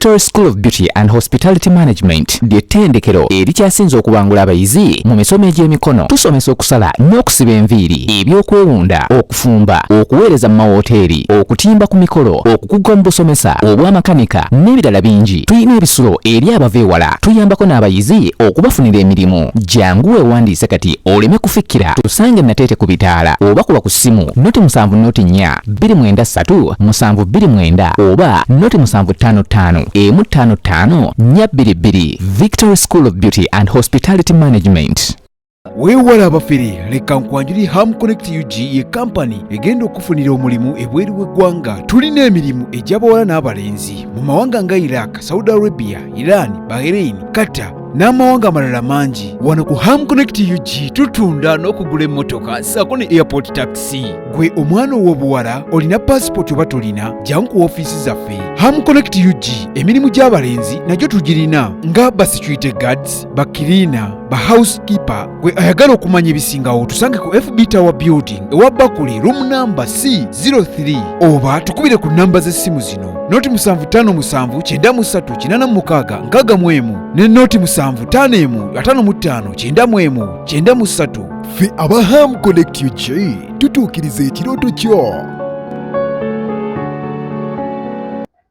Victory School of Beauty and Hospitality Management ly'ettendekero erikyasinze okubangula abayizi mu misomo egy'emikono. Tusomesa okusala n'okusiba enviiri, ebyokwewunda, okufumba, okuweereza mu mawoteeri, okutimba ku mikolo, okukuga mu busomesa, obwamakanika n'ebirala bingi. Tulina ebisulo eri abava ewala. Tuyambako n'abayizi okubafunira emirimu. Jangu weewandiise kati oleme kufikkira. Tusange Nateete ku bitaala oba kuba ku ssimu noti musanvu noti nnya 293 729 oba noti 755 155 422. Victory School of Beauty and Hospitality Management. Weewala abafere, leka nkwanjuli Ham Connect UG ye kampani egenda okufunira omulimu ebweru w'eggwanga. Tulina emirimu egy'abawala n'abalenzi mu mawanga nga Iraq, Saudi Arabia, Iran, Bahrain, Qatar n'amawanga amalala mangi. Wano ku Ham Connect UG tutunda n'okugula emmotoka ssaako ne airport taxi. Gwe omwana ow'obuwala olina pasipoti oba tolina, jangu ku ofiisi zaffe. Ham Connect UG emirimu gy'abalenzi nagyo tugirina nga ba security guards, ba cleaner, ba housekeeper. Gwe ayagala okumanya ebisingawo tusange ku FB Tower Building ewa Bakuli room number C03 oba tukubire ku namba z'essimu zino noti 757 93 86 61 ne noti 751 55 91 93. Ffe aba Ham Connect UG tutuukiriza ekirooto kyo.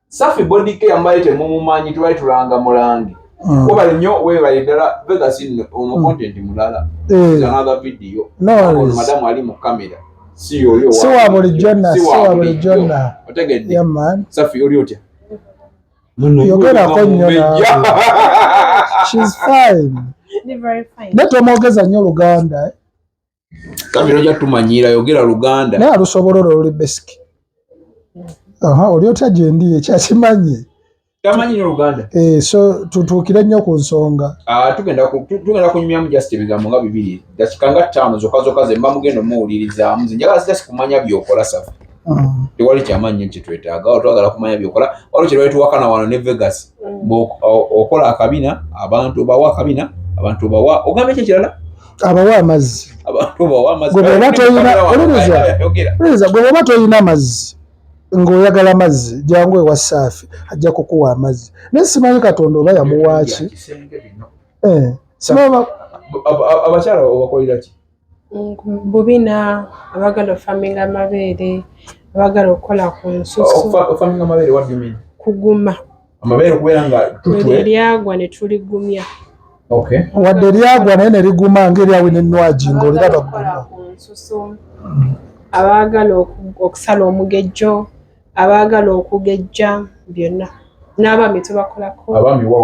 Safi Body Care mbaye temumumanyi tubali tulanga mulange. Webale nnyo webale ddala Vegas nno ono content mulala. Is another video. No Ono worries. madamu ali mu kamera. Si yoyo. Si wa bulijjo nna, si wa bulijjo nna. Otegedde. Yeah, man. Safi oli otya? Yogerako nnyo naawe. She's fine. Ndi very fine. Naye tomwogeza nnyo Luganda, eh? Safi tojja tumanyiira yogera Luganda. Naye alusobola olwo luli basic. Aha, oli otya gye ndi ekyakimanyi. Tamanyi nnyo Luganda. So tutuukire nnyo ku nsonga. Tugenda kunyumyamu just ebigambo nga bibiri dakika nga ttaano zokka zokka ze mba mugenda omuwulirizaamu. Nze njagala just kumanya by'okola Safi. Tewali kyamaanyi nnyo kye twetaaga, awo twagala kumanya by'okola. Waliwo kye twali tuwakana wano ne Vegas. Okola akabina, abantu obawa akabina, abantu obawa, ogambye ki ekirala? Abawa amazzi. Abantu obawa amazzi. Gwe bw'oba toyina, owuliriza, Yogera. owuliriza, gwe bw'oba toyina amazzi ng'oyagala amazzi, jangu ewa Safi ajja kukuwa amazzi. Naye simanyi Katonda oba yamuwa ki. Kisenge bino. Simanyi oba Abakyala obakolera ki? Bubina, abagala ofaminga amabeere, abagala okukola ku nsusu. Ofaminga amabeere, what do you mean? Kuguma. Amabeere okubeera nga tutwe. Eryagwa ne tuligumya. Okay. Wadde lyagwa naye ne liguma ng'eryawe n'ennwagi ng'oliraba Abaagala okukola gguma. ku nsusu, abaagala okusala omugejjo, abaagala okugejja, byonna. N'abaami tubakolako. Abaami wa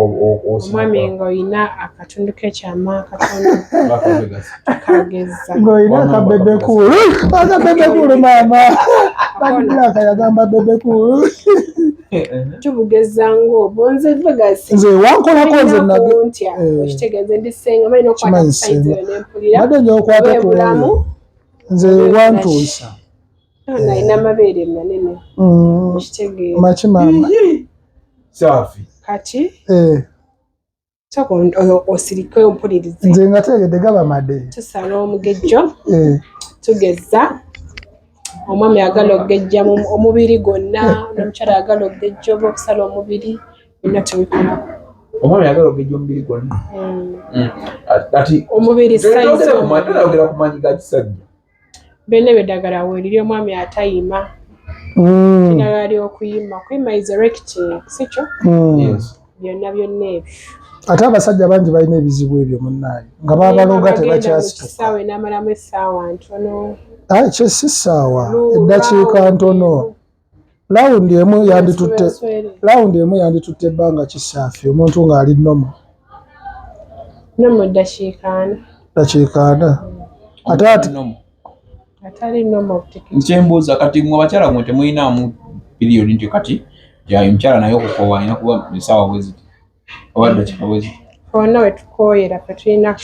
osima Omwami kwa? ng'olina akatundu k'ekyama akatono. Baka Vegas. Kageza. Ng'olina Wamma akabebe baka kuulu. Akabebe kuulu maama. Bakugulaka yagamba bebe kuulu. Tubugeza ng'obwo nze Vegas. Nze wankolako nze Nina nage- kuntya. Okitegeeza ndi ssenga, mbalina okukwata Kimanyi ku sayizi ssenga. eyo ne mpulira. Mbadde nja okukwata ku Obulamu. oyo. Nze wantuusa. Nalina amabeere manene. Okitegeera. Maki maama. Safi. Kati, sooka osirike ompulirize. Nze nga tegedde gaba made. Tusala omugejjo. Tugeza. Omwami ayagala okugejja omubiri gwonna, n'omukyala ayagala okugejja oba okusala omubiri, byonna tubikola. Omwami ayagala okugejja omubiri gwonna. Ati Omubiri size omubiri. Twogera ku maanyi ga kisajja. Byonna eddagala weeriri omwami atayima. Eddagala ly'okuyima. Kuyima is erecting, si kyo? Yes. Byonna byonna ebyo. Ate abasajja bangi balina ebizibu ebyo munnaaye nga babaloga Bagenda mu tebakyasituka. kisaawe n'amalamu essaawa ntono. Aye, kye si ssaawa, eddakiika Round ntono. emu. Lawundi emu yanditutte, Swere. lawundi emu yanditutte ebbanga kisaafi omuntu ng'ali normal. No mu ddakiika 4. Ddakiika 4. Ate ati Normal. Atali normal butikiti. Nkyembuuza kati mmwe abakyala mmwe temuyinaamu period nti kati omukyala naye okukoowa alina kuba essaawa bwe ziti oba ddakiika bwe ziti. Ffenna we tukooyera ffe tulina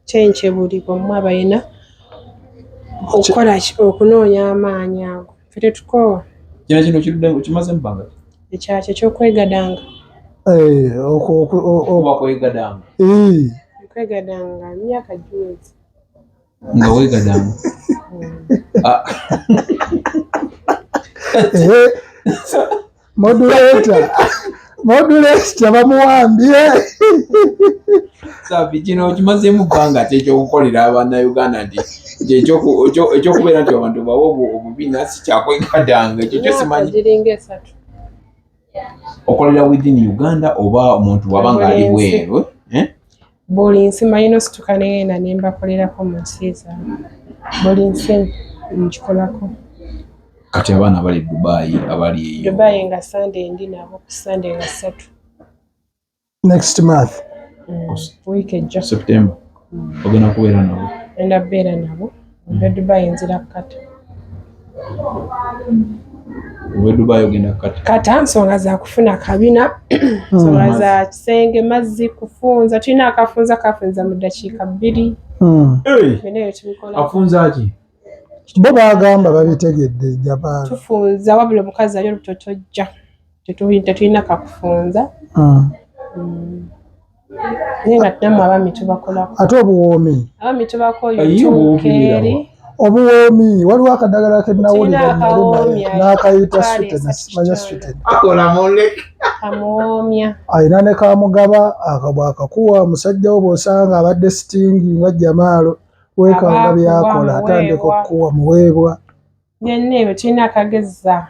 kyenkye buli bw'omu abalina okukola ki, okunoonya amaanyi ago. Ffe tetukoowa. Kino kino kirudde kimaze mu bbanga ki? Ekyaki eky'okwegadanga. Okuba kwegadanga. Okwegadanga emyaka giweze. Nga weegadanga. Moderator. Modulesita bamuwambye. Safi, kino okimazeemu bbanga ki ekyokukolera Abannayuganda nti ekyokubeera nti abantu bawe obubi nasi kyakwekadanga ekyo kyo simanyi. Giringa 3. Okolera within Uganda oba omuntu waba nga ali bweru? Buli nsi malina osituka negenda nembakolerako mu nsi zaabwe. Buli nsi nkikolako. Kati abaana abali Dubai, abali eyo. Dubai nga Sunday ndi nabo, ku Sunday nga 3. Next month. Week ejja. September. Ogenda kubeera nabo? Ngenda kubeera nabo. Nva Dubai nzira Qatar. Ova Dubai ogenda Qatar? Qatar nsonga za kufuna kabina, nsonga za kisenge, mazzi, kufunza. Tulina akafunza, kafunza mu ddakiika 2. Byonna ebyo tubikola. Afunza ki? Bo bagamba babitegedde Japan. Tufunza wabula omukazi ali olubuto tojja. Tetulina kakufunza. Naye nga nammwe abaami tubakolako. Ate obuwoomi? Abaami tubakoyo tuukeeri. Obuwoomi waliwo akadagala ke nawulira n'akayita Sweden, simanya Sweden. Akola muleke. Kamuwoomya. Alina ne kamugaba bw'akakuwa omusajja wo bw'osanga abadde sitingi nga Jamaalo weekanga by'akola atandika okukuwa muweebwa. Byonna ebyo tulina akageza.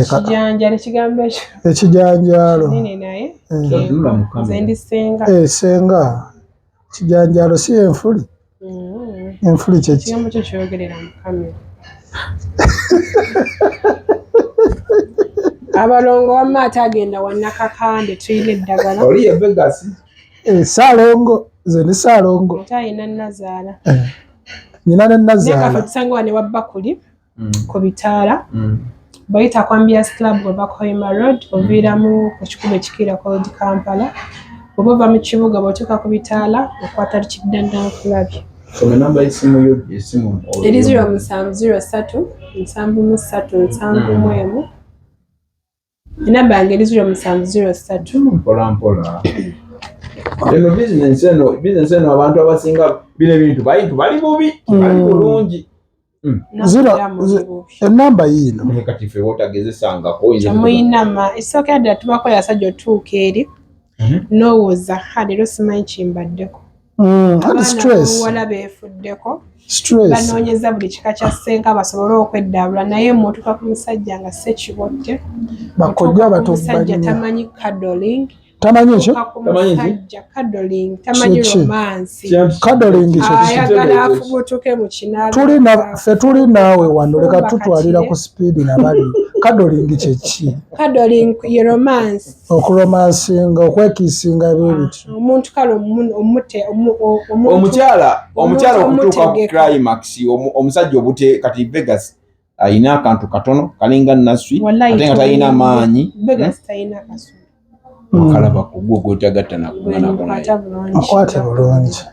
Ekijanjaalo, ekigambo ekyo. Ekijanjaalo. Nene naye. Nze ndi ssenga. Ssenga. Ekijanjaalo si enfuli. Enfuli kye ki? Ekigambo kyo kyogerera mu kamera. Abalongo wamma ate agenda wa Nakakande tulina eddagala. Oli ye Vegas. Ssaalongo, nze ndi Ssaalongo. Ate alina nnazaala. Nnyina ne nnazaala. Naye kaffe tusanga wano ewa Bakuli ku bitaala. Bayita ku Ambiance Club bw'ova Kohima Road, oviiramu ku kikubo ekikiira ku Old Kampala. Bw'oba ova mu kibuga bw'otuuka ku bitaala okwata Kiddandankulabye. Soma namba y'essimu yo, essimu. Eri 0703 73 71. Enamba yange eri 0703. Mpola mpola. Eno bizinensi eno abantu abasinga bino ebintu bali bubi, bali bulungi. Enamba yiino. Naye kati ffe bw'otagezesangako oyinza Temuyinama. Ekisookera ddala tubakola asajja otuuka eri n'owoza leero simanyi kimbaddeko. Abaana b'obuwala beefuddeko. Banoonyeza buli kika kya ssenka basobole okweddaabula naye mwotuuka ku musajja nga ssekibotte. Bakojja Otuuka ku musajja tamanyi cuddling. Tamanyi ekyo? Musajja cuddling, tamanyi romance. Cuddling kye ki? Ayagala afubutuke mu kinaabiro. Ffe tuli naawe wano leka tutwalira ku sipiidi nabali. Cuddling kye ki? Cuddling ye romance. Okuromansinga, okwekiisinga bwe bityo. Omuntu kale omukyala okutuuka ku climax, omusajja obute kati Vegas alina akantu katono kalinga naswi ate nga talina maanyi. Vegas talina kasu. Okalaba ku gwo gwetagatta nakuganako naye. Akwate bulungi.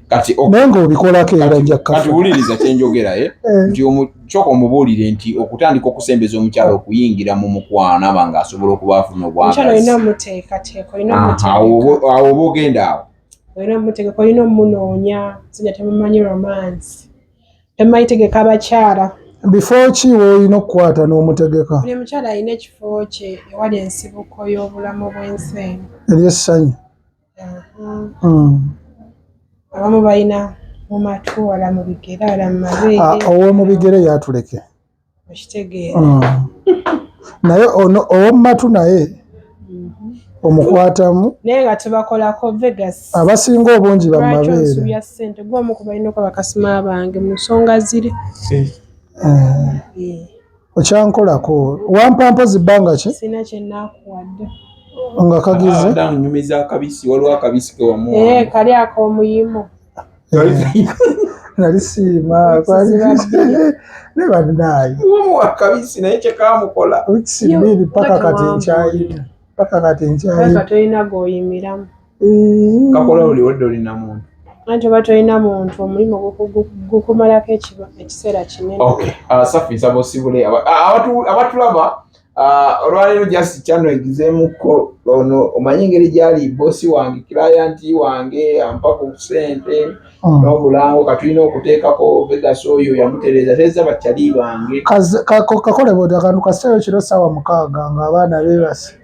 Kati naye ng'obikolako era nja kufa. Kati wuliriza kye njogera nti kyokka omubuulire nti okutandika okusembeza omukyala okuyingira mu mukwano aba ng'asobola okuba afuna obwagazi. Omukyala olina omuteekateeka, olina omuteeka. Awo oba ogenda awo. Olina omuteeka, olina omunoonya, musajja temumanyi romance. Temumanyi tegeka abakyala. Bifo ki w'olina okukwata n'omutegeka? Buli mukyala alina ekifo kye ewali ensibuko y'obulamu bw'ensi eno. Ery'essanyu. Abamu balina mu matu, wala mu bigere, wala mu mabeere. Ow'omu bigere yatuleke. Okitegeera. Naye ow'omu matu naye omukwatamu. Naye nga tubakolako Vegas. Abasinga obungi ba mabeere. Lwaki onsubya ssente? Gwe omu ku balina okuba bakasima bange mu nsonga ziri. Okyankolako. Wampa mpozi bbanga ki? Sina kye naakuwadde. Nga kagize? Nyumiza akabisi, waliwo akabisi ke wamuwa. Kali ak'omuyimo. Nali siima. Ne bannaayo. Wamuwa akabisi naye kye kaamukola. Wiiki 2 paka kati nkyayina. Paka kati nkyayina. Paka tolina gw'oyimiramu. Kakola buli wadde olina muntu. Anti oba tolina muntu omulimu gukumalako ekiseera kinene. Okay. Safi nsaba osibule abatulaba. Ah, olwaleero just channel egizeemukko ono omanyi engeri gyali bosi wange client wange ampa ku ssente n'obulango katulina okuteekako Vegas oyo yamutereeza tereeza bakyali bange. Kakole bwoti akantu kaseeyo kiro ssaawa 6 ng'abaana beebase,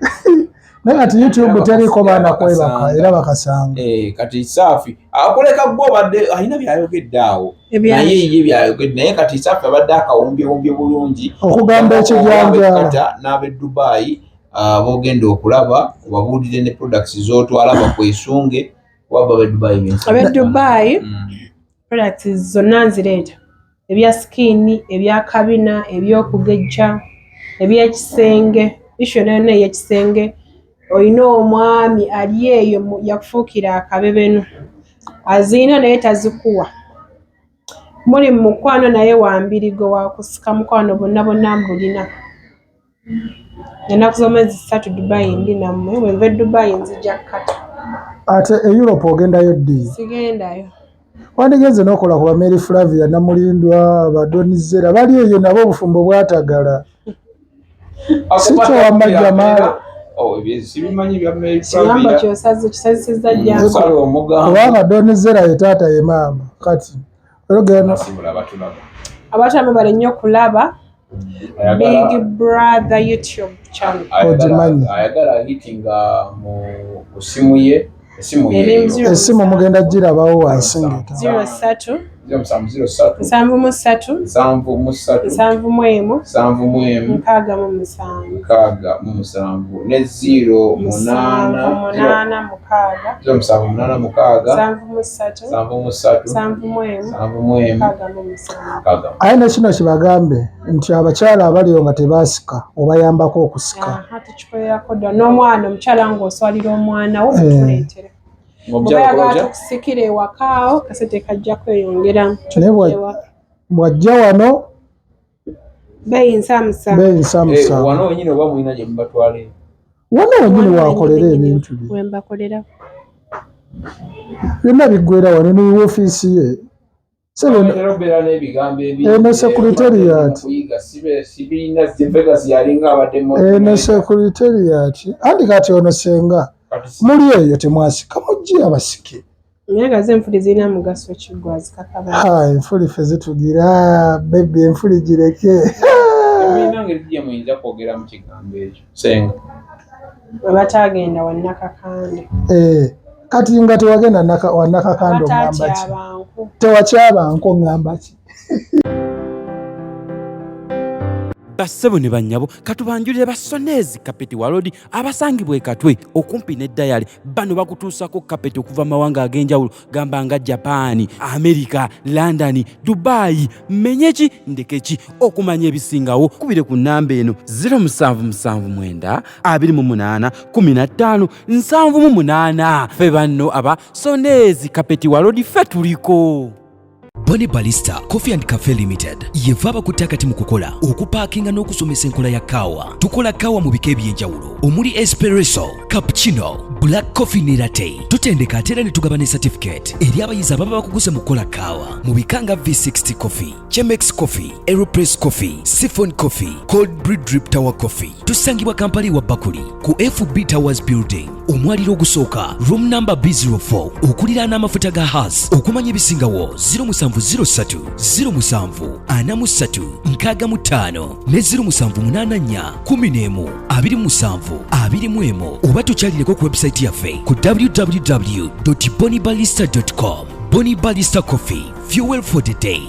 naye kati YouTube teriko baana kwebaka era bakasanga. Eh, kati Saafi akuleka gwe obadde alina byayogedde awo, naye ye byayogedde, naye kati Saafi abadde akawumbyewumbye bulungi. Okugamba ekijanjaala. Qatar n'ab'e Dubai, ah, bogenda okulaba obabuulire ne products z'otwala bakwesunge waba ab'e Dubai bensi. Ab'e Dubai, products zonna nzireeta, ebya skin, ebya kabina, ebyokugejja, ebyekisenge, issue yonna yonna ey'ekisenge. Olina omwami ali eyo yakufuukira akabebenu, aziina naye tazikuwa, muli mu mukwano naye wambirigo wakusika mukwano, bonna bonna mbulina. Ennaku z'omwezi 3 Dubai ndi nammwe. Bwenva e Dubai nzija Kata. Ate e Europe ogendayo ddi? Sigendayo. Wandigenze n'okola ku ba Mary Flavia Namulindwa, Badonizera bali eyo nabo obufumbo bwatagala. Si kyo wamma Jamal. Oh, ebyo sibimanyi bya Mary Kigambo Flavia. kyosaze kisazisizza jjangu. Nsala omugambo. Kubanga Donizera ye taata ye maama kati olugendo. Simulaba tulaba. Abantu ababale nnyo okulaba Ayagala- Big Brother YouTube channel. Ogimanyi. Ayagala hitinga mu ku simu ye, esimu ye. Eri zero. Esimu mugenda girabawo wansi ngeta. 03 0703 73 73 71 71 67 67 ne 0 7 8 8 6 0 7 8 6 73 73 71 71 67. 6. Aye ne kino kibagambe nti abakyala abaliyo nga tebaasika obayambako okusika. Aha, tukikolerako dda n'omwana omukyala ng'oswalira omwana wo Eh. mutuleetere. Ng'omukyala Oba okola otya? tukusikira ewakaawo kasente kajja kweyongera. Naye bw'ajja wano Beeyi nsaamusaamu. beeyi Eh, nsamusamu. wano wenyini oba mulina gye mubatwala eyo? Wano wenyini wakolera ebintu bye. Wembakolera. Byonna biggwera wano ne woofiisi ye. Sebe Era obeera n'ebigambo ebingi. Eno secretariat. Kuyiga sibirina Vegas yalinga abadde mu- Eno secretariat anti kati ono senga Kati si- muli eyo temwasika mujje abasike. Naye nga zo enfuli zirina mugaso ki gwe azikakaba? Ha, enfuli ffe zitugira bebi, enfuli gireke. Temulina ngeri gye muyinza kwogera mu kigambo ekyo senga. Bwe bataagenda wa Nakakande. Eh, kati nga tewagenda wa Nakakande oŋŋamba ki? Abataakyaba nku. Tewakyaba nku oŋŋamba ki? Bassebo ne bannyabo, katubanjulire Basoneezi Carpet World abasangibwa e Katwe okumpi ne Dayale. Bano bakutuusako kapeti okuva mu mawanga ag'enjawulo, gamba nga Japaani, Amerika, London, Dubayi. Menye ki ndeke ki? Okumanya ebisingawo kubire ku nnamba eno 0779 28 15 78. Ffe banno aba Soneezi Carpet World, ffe tuliko. Bonny Barista Coffee and Cafe Limited yeva abakutte akati mu kukola, okupaakinga n'okusomesa enkola ya kaawa. Tukola kaawa mu bika eby'enjawulo omuli espresso, cappuccino, black coffee ne latte. Tutendeka ate era ne tugaba ne certificate eri abayizi ababa bakuguse mu kukola kaawa mu bika nga V60 coffee, Chemex coffee, Aeropress coffee, siphon coffee, cold brew, drip tower coffee. Tusangibwa Kampala wa Bakuli ku FB Towers Building, omwaliro ogusooka, room number B04, okuliraana amafuta ga Hass. Okumanya ebisingawo 0703 07 43 65 ne 0784 11 27 21, oba tukyalireko ku website yaffe ku www bonibalista com. Bonibalista Coffee, fuel for the day.